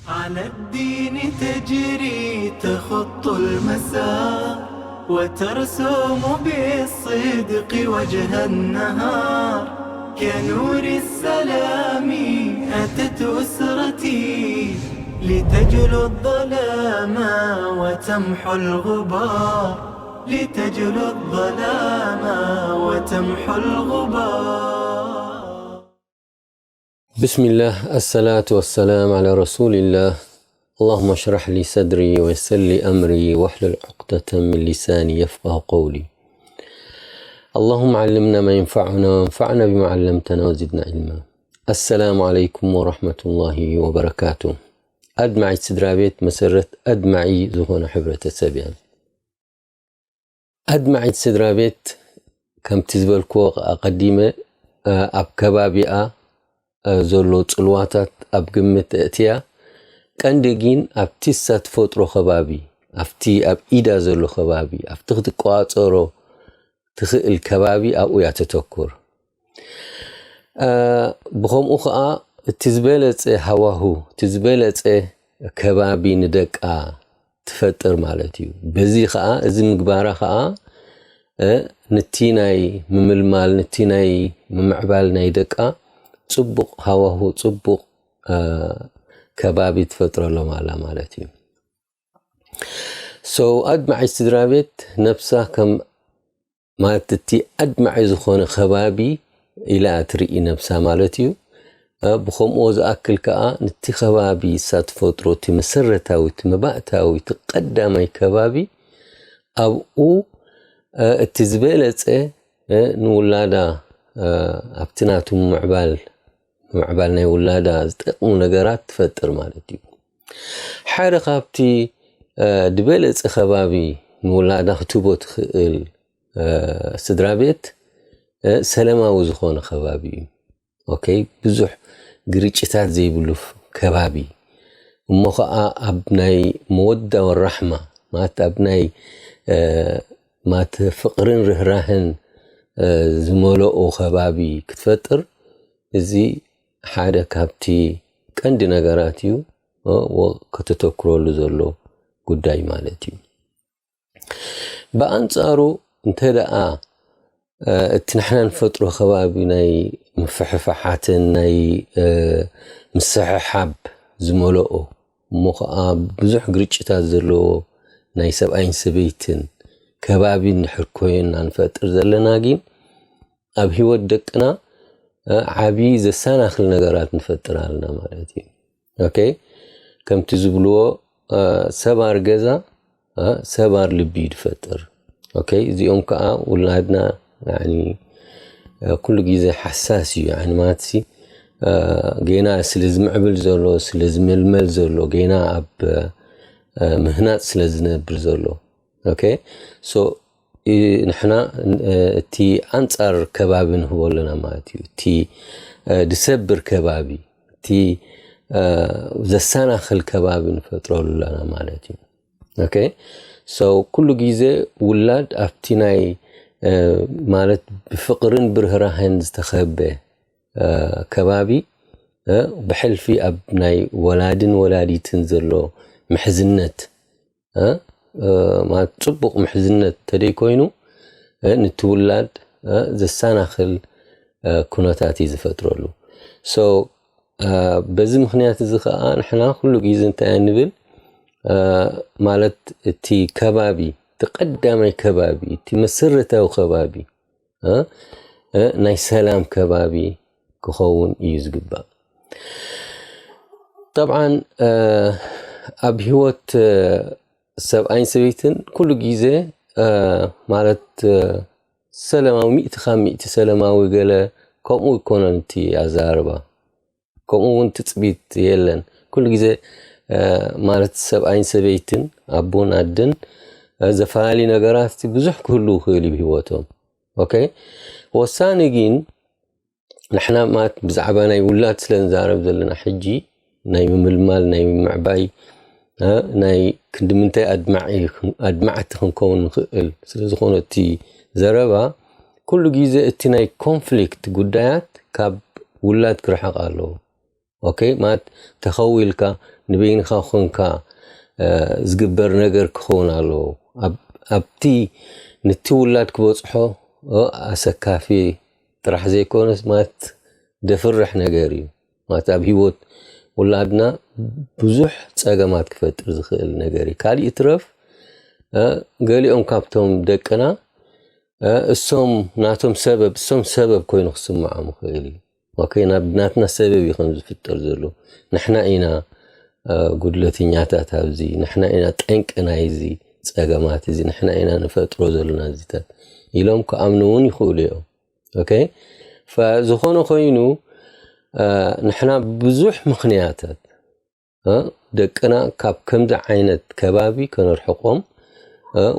على الدين تجري تخط المسار، وترسم بالصدق وجه النهار. كنور السلام أتت أسرتي، لتجلو الظلام وتمحو الغبار، لتجلو الظلام وتمحو الغبار. بسم الله، الصلاة والسلام على رسول الله. اللهم اشرح لي صدري ويسر لي أمري واحلل عقدة من لساني يفقه قولي. اللهم علمنا ما ينفعنا وانفعنا بما علمتنا وزدنا علما. السلام عليكم ورحمة الله وبركاته. ኣድማዒት ስድራ ቤት መሰረት ኣድማዒ ዝኾነ ሕብረተሰብ እያ። ኣድማዒት ስድራ ቤት፣ ከምቲ ዝበልክዎ ኣቐዲመ፣ ኣብ ከባቢኣ ዘሎ ጽልዋታት ኣብ ግምት እእትያ፣ ቀንዲ ግን ኣብቲ እሳ ትፈጥሮ ከባቢ፣ ኣብቲ ኣብ ኢዳ ዘሎ ከባቢ፣ ኣብቲ ክትቆጻጸሮ ትኽእል ከባቢ ኣብኡ እያ ተተኩር። ብኸምኡ ኸኣ እቲ ዝበለጸ ሃዋሁ፣ እቲ ዝበለጸ ከባቢ ንደቃ ትፈጥር ማለት እዩ። በዚ ኸኣ፣ እዚ ምግባራ ኸኣ፣ እ፣ ንቲ ናይ ምምልማል፣ ንቲ ናይ ምምዕባል ናይ ደቃ ጽቡቕ ሃዋሁ፣ ጽቡቕ፣ እ፣ ከባቢ ትፈጥረሎም ኣላ ማለት እዩ። So ኣድማዒት ስድራ ቤት ነብሳ ከም ማለት እቲ ኣድማዒ ዝኾነ ከባቢ ኢላ እትርኢ ነብሳ ማለት እዩ። እ፣ ብኸምኡ ዝኣክል ከኣ ንቲ ከባቢ እሳ ትፈጥሮ፣ እቲ መሰረታዊ፣ እቲ መባእታዊ፣ እቲ ቀዳማይ ከባቢ ኣብኡ፣ እ፣ እቲ ዝበለጸ፣ እ፣ ንውላዳ፣ እ፣ ኣብቲ ናቱ ምምዕባል፣ ምምዕባል ናይ ውላዳ ዝጠቕሙ ነገራት ትፈጥር ማለት እዩ። ሓደ ካብቲ፣ እ፣ ዝበለጸ ከባቢ ንውላዳ ክትህቦ ትኽእል፣ እ፣ ስድራ ቤት፣ እ፣ ሰላማዊ ዝኾነ ከባቢ እዩ። ኦኬ፣ ብዙሕ ግርጭታት ዘይብሉ ፍ-፣ ከባቢ። እሞ ኸኣ ኣብ ናይ መወዳ ወራሕማ፣ ማለት ኣብ ናይ፣ እ፣ ማለት ፍቕርን ርህራህን፣ እ፣ ዝመልኦ ከባቢ ክትፈጥር፣ እዚ ሓደ ካብቲ ቀንዲ ነገራት እዩ፣ እ፣ ወ-፣ ከተተኩረሉ ዘሎ ጉዳይ ማለት እዩ። ብኣንጻሩ እንተ ደኣ፣ እ፣ እቲ ንሕና ንፈጥሮ ከባቢ ናይ ምፍሕፋሓትን ናይ፣ እ፣ ምስሕሓብ ዝመልኦ፣ እሞ ኸኣ ብዙሕ ግርጭታት ዘለዎ ናይ ሰብኣይን ሰበይትን ከባቢ እንድሕር ኮይንና ንፈጥር ዘለና፣ ግን ኣብ ህይወት ደቅና፣ እ፣ ዓቢ ዘሰናኽል ነገራት ንፈጥር ኣለና ማለት እዩ። ኦኬ፣ ከምቲ ዝብልዎ፣ እ፣ ሰባር ገዛ፣ እ፣ ሰባር ልቢ እዩ ዝፈጥር። ኦኬ፣ እዚኦም ከኣ ውላድና፣ ያኒ፣ እ፣ ኩሉ ግዜ ሓሳስ እዩ። ያኒ ማለትሲ፣ እ፣ ጌና ስለ ዝምዕብል ዘሎ፣ ስለ ዝምልመል ዘሎ፣ ጌና ኣብ፣ እ፣ ምህናጽ ስለ ዝነብር ዘሎ። ኦኬ፣ so፣ እ፣ ንሕና፣ እ፣ እቲ ኣንጻር ከባቢ ንህቦ ኣለና ማለት እዩ። እቲ፣ እ፣ ዝሰብር ከባቢ፣ እቲ፣ እ፣ ዘሰናኽል ከባቢ ንፈጥረሉ ኣለና ማለት እዩ። ኦኬ፣ so፣ ኩሉ ግዜ ውላድ ኣብቲ ናይ፣ እ፣ ማለት ብፍቕርን ብርህራህን ዝተኸበ፣ እ፣ ከባቢ፣ እ፣ ብሕልፊ ኣብ ናይ ወላድን ወላዲትን ዘሎ ምሕዝነት፣ እ፣ እ፣ ማለት ጽቡቕ ምሕዝነት ተደይ ኮይኑ፣ እ፣ ንቲ ውላድ፣ እ፣ ዘሰናኽል፣ እ፣ ኩነታት እዩ ዝፈጥረሉ። So፣ እ፣ በዚ ምኽንያት እዚ ኸኣ ንሕና ኩሉ ግዜ እንታይ ንብል፣ እ፣ ማለት እቲ ከባቢ፣ እቲ ቀዳማይ ከባቢ፣ እቲ መሰረታዊ ከባቢ፣ እ፣ እ፣ ናይ ሰላም ከባቢ ክኸውን እዩ ዝግባእ። ጠብዓን፣ እ፣ ኣብ ህይወት፣ እ፣ ሰብኣይን ሰበይትን ኩሉ ግዜ፣ እ፣ ማለት፣ እ፣ ሰለማዊ፣ ሚእቲ ካብ ሚእቲ ሰለማዊ ገለ ከምኡ ኣይኮነን እቲ ኣዘራርባ። ከምኡ እውን ትጽቢት የለን። ኩሉ ግዜ፣ እ፣ ማለት ሰብኣይን ሰበይትን፣ ኣቦን ኣደን፣ እ፣ ዘፈላለዩ ነገራት ብዙሕ ክህሉ ይኽእል እዩ ህይወቶም። ኦኬ? ወሳኒ ግን ንሕና ማለት ብዛዕባ ናይ ውላድ ስለ ንዛረብ ዘለና ሕጂ፣ ናይ ምምልማል፣ ናይ ምምዕባይ፣ እ፣ ናይ ክንዲ ምንታይ ኣድማዒ፣ ኣድማዕቲ ክንከውን ንኽእል ስለ ዝኾነ እቲ ዘረባ፣ ኩሉ ግዜ እቲ ናይ ኮንፍሊክት ጉዳያት ካብ ውላድ ክርሕቕ ኣለዎ። ኦኬ? ማለት ተኸዊልካ፣ ንበይንኻ ኮንካ ዝግበር ነገር ክኸውን ኣለዎ። ኣብቲ ንቲ ውላድ ክበፅሖ ኣሰካፊ ጥራሕ ዘይኮነስ ማለት ደፍርሕ ነገር እዩ። ማለት ኣብ ህይወት ውላድና ብዙሕ ፀገማት ክፈጥር ዝኽእል ነገር እዩ። ካሊእ ትረፍ ገሊኦም ካብቶም ደቅና እሶም ናቶም ሰበብ እሶም ሰበብ ኮይኑ ክስምዖም ይኽእል እዩ። ኦኬ፣ ናትና ሰበብ እዩ ከም ዝፍጠር ዘሎ። ንሕና ኢና ጉድለተኛታት ኣብዚ፣ ንሕና ኢና ጠንቂ ናይዚ ፀገማት እዚ፣ ንሕና ኢና ንፈጥሮ ዘለና እዚታት ኢሎም ክኣምኑ እውን ይኽእሉ እዮም። ኦኬ፣ ዝኾነ ኮይኑ ንሕና ብዙሕ ምኽንያታት ደቅና ካብ ከምዚ ዓይነት ከባቢ ከነርሕቆም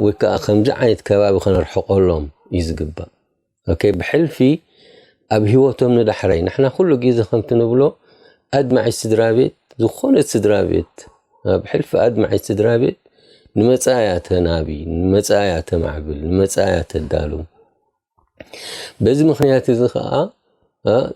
ወይ ከዓ ከምዚ ዓይነት ከባቢ ከነርሕቆሎም እዩ ዝግባእ። ኦኬ፣ ብሕልፊ ኣብ ህይወቶም ንዳሕረይ ንሕና ኩሉ ግዜ ከምቲ ንብሎ ኣድማዒት ስድራ ቤት ዝኾነት ስድራ ቤት ብሕልፊ ኣድማዒት ስድራ ቤት ንመጻእያ ተናቢ፣ ንመጻእያ ተማዕብል፣ ንመጻእያ ተዳሉ። በዚ ምኽንያት እዚ ከዓ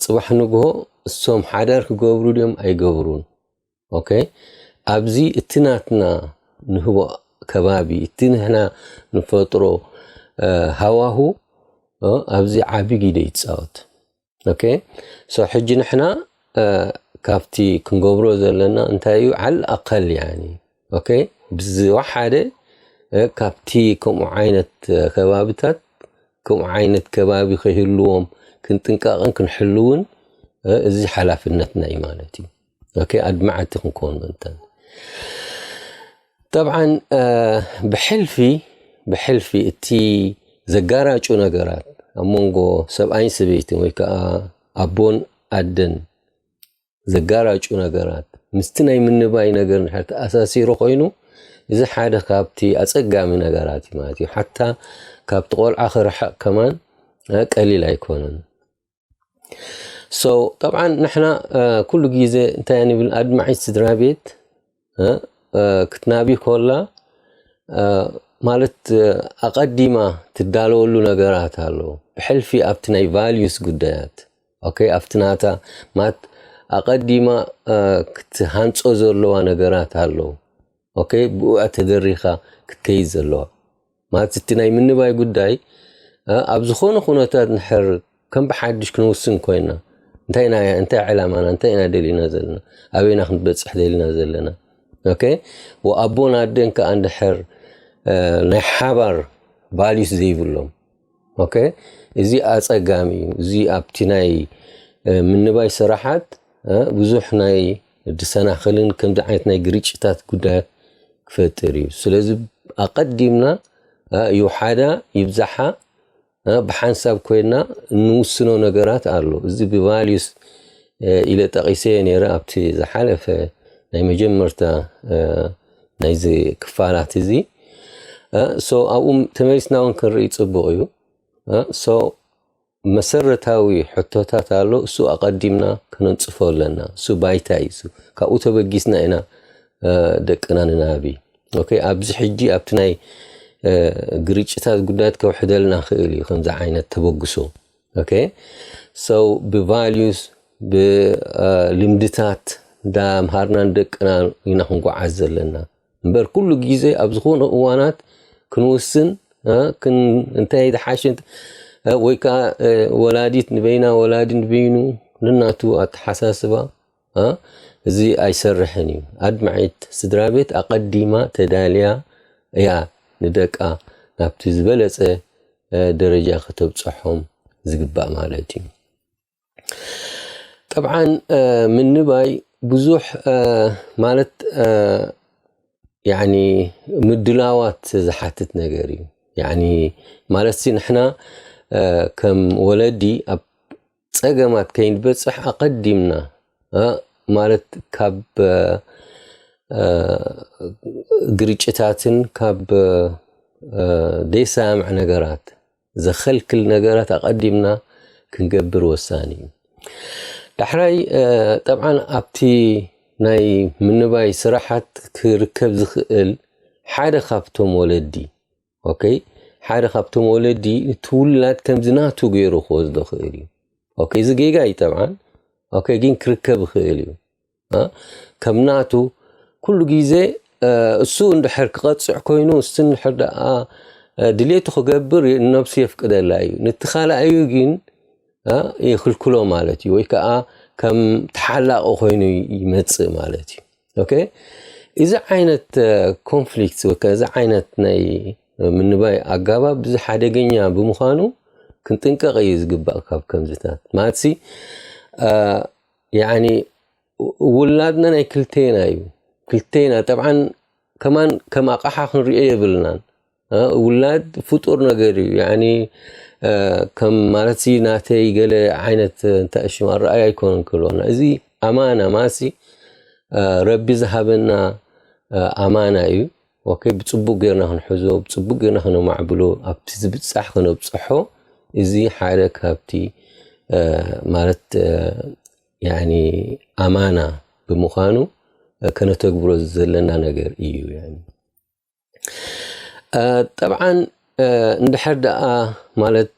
ፅባሕ ንግሆ እሶም ሓዳር ክገብሩ ድዮም ኣይገብሩን። ኦኬ፣ ኣብዚ እቲ ናትና ንህቦ ከባቢ፣ እቲ ንሕና ንፈጥሮ ሃዋሁ ኣብዚ ዓቢ ግደ ይፃወት። ኦኬ፣ ሶ ሕጂ ንሕና ካብቲ ክንገብሮ ዘለና እንታይ እዩ? ዓል ኣቀል ያኒ ኦኬ፣ ብዝወሓደ ካብቲ ከምኡ ዓይነት ከባብታት ከምኡ ዓይነት ከባቢ ከይህልዎም ክንጥንቀቕን ክንሕልውን እዚ ሓላፍነትና እዩ ማለት እዩ። ኦኬ፣ ኣድማዕቲ ክንከውን ምእንታን ጠብዓን ብሕልፊ ብሕልፊ እቲ ዘጋራጩ ነገራት ኣብ መንጎ ሰብኣይን ሰበይትን ወይ ከዓ ኣቦን ኣደን ዘጋራጩ ነገራት ምስቲ ናይ ምንባይ ነገር እንድሕር ተኣሳሲሩ ኮይኑ እዚ ሓደ ካብቲ ኣፀጋሚ ነገራት እዩ ማለት እዩ። ሓታ ካብቲ ቆልዓ ክርሕቕ ከማን ቀሊል ኣይኮነን። ሶ ጠብዓን ንሕና ኩሉ ግዜ እንታይ ንብል ኣድማዒት ስድራ ቤት ክትናቢ ኮላ ማለት ኣቐዲማ ትዳለወሉ ነገራት ኣሎ። ብሕልፊ ኣብቲ ናይ ቫልዩስ ጉዳያት ኦኬ ኣብቲ ናታ ማት ኣቐዲማ ክትሃንጾ ዘለዋ ነገራት ኣሎ። ኦኬ ብኡ ተደሪኻ ክትከይድ ዘለዋ ማለት እቲ ናይ ምንባይ ጉዳይ ኣብ ዝኾነ ኩነታት ንሕር ከም ብሓድሽ ክንውስን ኮይና እንታይ ናይ እንታይ ዕላማና እንታይ ኢና ደሊና ዘለና ኣበይና ክንበጽሕ ደሊና ዘለና ኦኬ ወኣቦን ኣደን ከኣ እንድሕር ናይ ሓባር ቫልዩስ ዘይብሎም ኦኬ እዚ ኣጸጋሚ እዩ። እዚ ኣብቲ ናይ ምንባይ ስራሓት ብዙሕ ናይ ድሰናኽልን ከምዚ ዓይነት ናይ ግርጭታት ጉዳያት ክፈጥር እዩ። ስለዚ ኣቐዲምና ይውሓዳ ይብዛሓ ብሓንሳብ ኮይና እንውስኖ ነገራት ኣሎ። እዚ ብቫልዩስ ኢለ ጠቒሰዮ ነይረ ኣብቲ ዝሓለፈ ናይ መጀመርታ ናይዚ ክፋላት እዚ ሶ ኣብኡ ተመሊስና እውን ክንርኢ ፅቡቕ እዩ ሶ መሰረታዊ ሕቶታት ኣሎ እሱ ኣቐዲምና ከነንፅፎ ኣለና እሱ ባይታ እዩ እሱ ካብኡ ተበጊስና ኢና ደቅና ንናቢ ኦኬ ኣብዚ ሕጂ ኣብቲ ናይ ግርጭታት ጉዳያት ከውሕደልና ክእል እዩ ከምዚ ዓይነት ተበግሶ ኦኬ so ብቫልዩስ ብልምድታት እንዳ ምሃርና ንደቅና ኢና ክንጓዓዝ ዘለና እምበር ኩሉ ግዜ ኣብ ዝኾነ እዋናት ክንውስን እንታይ ዝሓሸ ወይ ከዓ ወላዲት ንበይና ወላዲ ንበይኑ ንናቱ ኣተሓሳስባ እዚ ኣይሰርሕን እዩ ኣድማዒት ስድራ ቤት ኣቐዲማ ተዳልያ እያ ንደቃ ናብቲ ዝበለፀ ደረጃ ከተብፅሖም ዝግባእ ማለት እዩ ጠብዓን ምንባይ ብዙሕ ማለት ያኒ ምድላዋት ዝሓትት ነገር እዩ ያኒ ማለት ሲ ንሕና ከም ወለዲ ኣብ ፀገማት ከይንበፅሕ ኣቐዲምና ማለት ካብ ግርጭታትን ካብ ደይሰማምዕ ነገራት ዘኸልክል ነገራት ኣቐዲምና ክንገብር ወሳኒ እዩ። ዳሕራይ ጠብዓን ኣብቲ ናይ ምንባይ ስራሓት ክርከብ ዝኽእል ሓደ ካብቶም ወለዲ ኦኬ ሓደ ካብቶም ወለዲ እቲ ውላድ ከምዚ ናቱ ገይሩ ክወስዶ ክእል እዩ። ኦኬ እዚ ጌጋ እዩ ጠብዓን ኦኬ ግን ክርከብ ይኽእል እዩ። ከም ናቱ ኩሉ ግዜ እሱ እንድሕር ክቐፅዕ ኮይኑ፣ እሱ እንድሕር ደኣ ድሌቱ ክገብር ነብሱ የፍቅደላ እዩ። ነቲ ካልኣዩ ግን ይኽልክሎ ማለት እዩ፣ ወይ ከዓ ከም ተሓላቂ ኮይኑ ይመፅእ ማለት እዩ። ኦኬ፣ እዚ ዓይነት ኮንፍሊክት ወይ ከዓ እዚ ዓይነት ናይ ምንባይ ኣጋባብ እዚ ሓደገኛ ብምዃኑ ክንጥንቀቕ እዩ ዝግባእ። ካብ ከምዚታት ማለትሲ ያኒ ውላድና ናይ ክልቴና እዩ። ክልቴና ጠብዓን ከማን ከም ኣቕሓ ክንሪኦ የብልናን። ውላድ ፍጡር ነገር እዩ። ያኒ ከም ማለት ናተይ ገለ ዓይነት እንታይ ሽም ኣረኣይ ኣይኮነን ክህልወና። እዚ ኣማና ማሲ ረቢ ዝሃበና ኣማና እዩ። ኦኬ፣ ብፅቡቅ ጌርና ክንሕዞ፣ ብፅቡቅ ጌርና ክነማዕብሎ፣ ኣብቲ ዝብፃሕ ክነብፅሖ፣ እዚ ሓደ ካብቲ ማለት ያኒ ኣማና ብምዃኑ ከነተግብሮ ዘለና ነገር እዩ። ጠብዓን እንድሕር ደኣ ማለት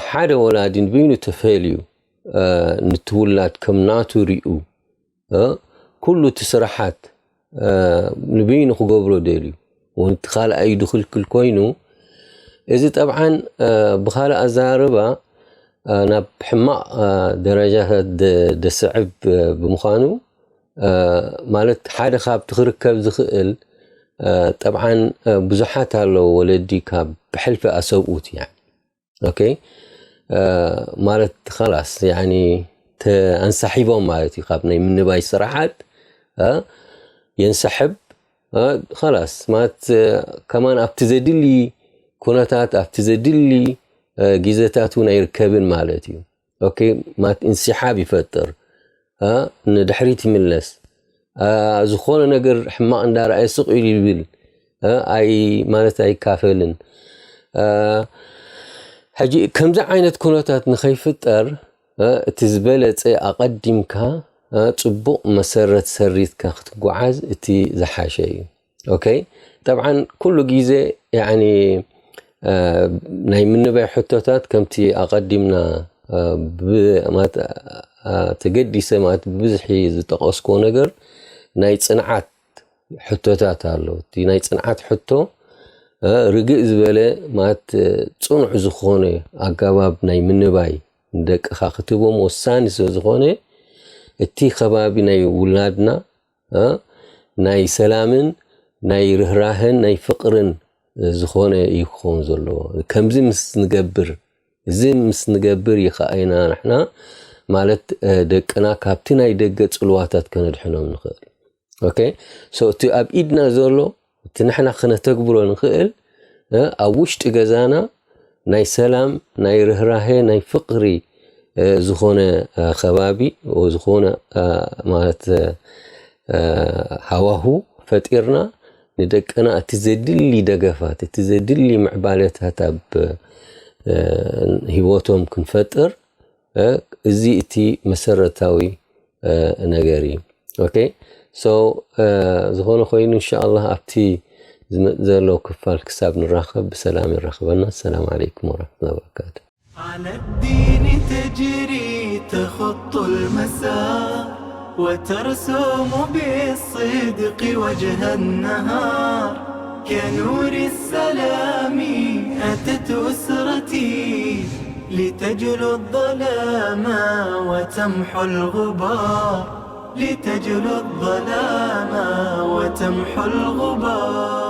ሓደ ወላዲ ንበይኑ ተፈልዩ ንትውላድ ከም ናቱ ሪኡ ኩሉ እቲ ስራሓት ንበይኑ ክገብሮ ደልዩ፣ እውን እቲ ካልኣዩ ድኽልክል ኮይኑ፣ እዚ ጠብዓን ብኻልእ ኣዘራርባ ናብ ሕማቕ ደረጃታት ደስዕብ ብምዃኑ፣ ማለት ሓደ ካብቲ ክርከብ ዝኽእል ጠብዓን ብዙሓት ኣለዉ ወለዲ ካብ ብሕልፊ ኣሰብኡት እያ። ኦኬ፣ ማለት ኸላስ ያኒ ኣንሳሒቦም ማለት እዩ ካብ ናይ ምንባይ ስራሓት የንሳሕብ። ኸላስ ማለት ከማን ኣብቲ ዘድሊ ኩነታት ኣብቲ ዘድሊ ግዜታት እውን ኣይርከብን ማለት እዩ። ኦኬ፣ ማለት እንስሓብ ይፈጥር፣ ንድሕሪት ይምለስ፣ ዝኾነ ነገር ሕማቕ እንዳረኣየ ስቕ ኢሉ ይብል፣ ኣይ ማለት ኣይካፈልን። ሕጂ ከምዚ ዓይነት ኩነታት ንኸይፍጠር እቲ ዝበለፀ ኣቐዲምካ ፅቡቅ መሰረት ሰሪትካ ክትጓዓዝ እቲ ዝሓሸ እዩ። ኦኬ፣ ጠብዓን ኩሉ ግዜ ያኒ ናይ ምንባይ ሕቶታት ከምቲ ኣቐዲምና ተገዲሰ ማለት ብብዝሒ ዝጠቐስኮ ነገር ናይ ፅንዓት ሕቶታት ኣሎ። እቲ ናይ ፅንዓት ሕቶ ርግእ ዝበለ ማለት ፅኑዕ ዝኾነ ኣገባብ ናይ ምንባይ ንደቅኻ ክትቦም ወሳኒ ስለ ዝኾነ እቲ ከባቢ ናይ ውላድና ናይ ሰላምን ናይ ርህራህን ናይ ፍቕርን ዝኾነ እዩ ክኸውን ዘለዎ። ከምዚ ምስ ንገብር እዚ ምስ ንገብር ይኸኣይና ንሕና ማለት ደቅና ካብቲ ናይ ደገ ፅልዋታት ከነድሕኖም ንኽእል። ኦኬ፣ ሶ እቲ ኣብ ኢድና ዘሎ እቲ ንሕና ክነተግብሮ ንኽእል ኣብ ውሽጢ ገዛና ናይ ሰላም ናይ ርህራሄ ናይ ፍቕሪ ዝኾነ ከባቢ ዝኾነ ማለት ሃዋሁ ፈጢርና ንደቅና እቲ ዘድሊ ደገፋት እቲ ዘድሊ ምዕባለታት ኣብ ህይወቶም ክንፈጥር እዚ እቲ መሰረታዊ ነገር እዩ። ኦኬ፣ ሶ ዝኾነ ኮይኑ እንሻኣላህ ኣብቲ ዝመፅ ዘሎ ክፋል ክሳብ ንራኸብ ብሰላም ይራኽበና። ሰላም ዓለይኩም ወራሕመቱላሂ ወበረካቱ። على الدين تجري تخط المسار وترسم بالصدق وجه النهار كنور السلام أتت أسرتي لتجلو الظلام وتمحو الغبار لتجلو الظلام وتمحو الغبار